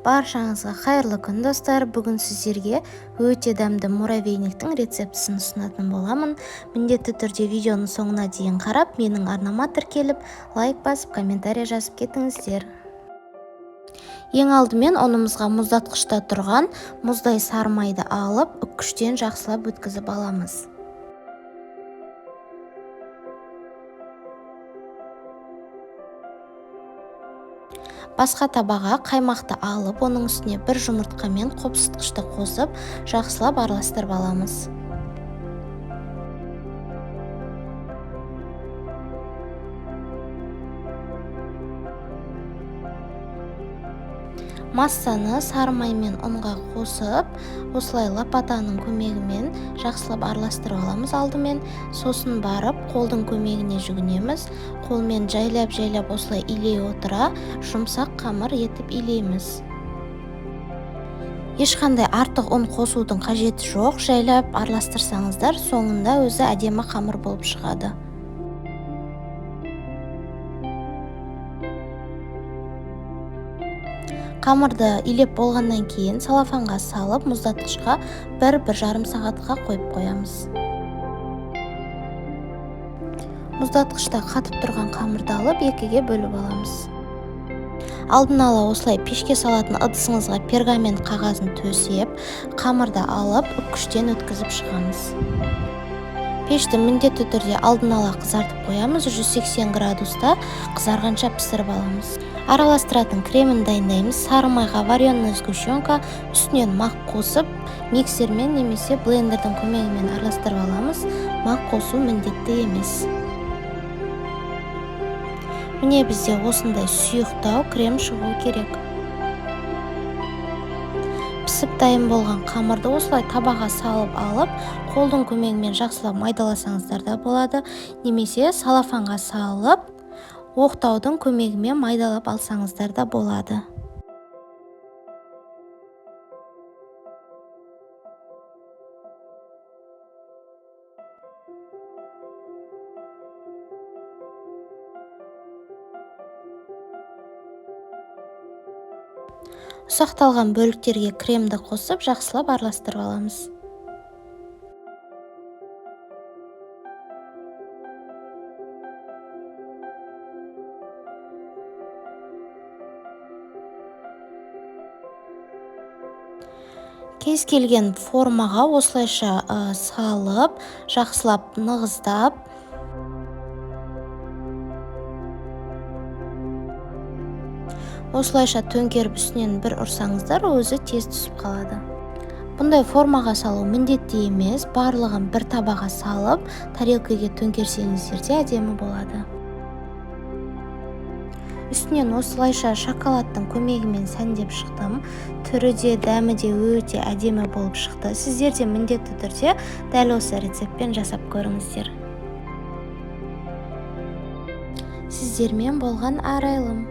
Баршаңызға қайырлы күн, достар! Бүгін сіздерге өте дәмді муравейниктің рецептісін ұсынатын боламын. Міндетті түрде видеоның соңына дейін қарап, менің арнама тіркеліп, лайк басып, комментарий жазып кетіңіздер. Ең алдымен ұнымызға мұздатқышта тұрған мұздай сары майды алып, үккіштен жақсылап өткізіп аламыз. Басқа табаға қаймақты алып, оның үстіне бір жұмыртқа мен қопсытқышты қосып, жақсылап араластырып аламыз. Массаны сары май мен ұнға қосып, осылай лопатаның көмегімен жақсылап араластырып аламыз алдымен, сосын барып қолдың көмегіне жүгінеміз. Қолмен жайлап-жайлап осылай илей отыра, жұмсақ қамыр етіп илейміз. Ешқандай артық ұн қосудың қажеті жоқ, жайлап араластырсаңыздар, соңында өзі әдемі қамыр болып шығады. Қамырды илеп болғаннан кейін салафанға салып, мұздатқышқа бір-бір жарым сағатқа қойып қоямыз. Мұздатқышта қатып тұрған қамырды алып, екіге бөліп аламыз. Алдын ала осылай пешке салатын ыдысыңызға пергамент қағазын төсеп, қамырды алып, үккіштен өткізіп шығамыз. Пешті міндетті түрде алдын ала қызартып қоямыз, 180 градуста қызарғанша пісіріп аламыз. Араластыратын кремін дайындаймыз. Сары майға вареный сгущенка, үстінен мақ қосып, миксермен немесе блендердің көмегімен араластырып аламыз. Мақ қосу міндетті емес. Міне, бізде осындай сұйықтау крем шығу керек. Пісіп дайын болған қамырды осылай табаға салып алып, қолдың көмегімен жақсылап майдаласаңыздар да болады, немесе салафанға салып, оқтаудың көмегімен майдалап алсаңыздар да болады. Ұсақталған бөліктерге кремді қосып, жақсылап араластырып аламыз. Кез келген формаға осылайша салып, жақсылап нығыздап, осылайша төңкеріп үстінен бір ұрсаңыздар, өзі тез түсіп қалады. Бұндай формаға салу міндетті емес, барлығын бір табаға салып, тарелкаге төңкерсеңіздер де әдемі болады. Үстінен осылайша шоколадтың көмегімен сәндеп шықтым. Түрі де, дәмі де өте әдемі болып шықты. Сіздер де міндетті түрде дәл осы рецептпен жасап көріңіздер. Сіздермен болған Арайлым.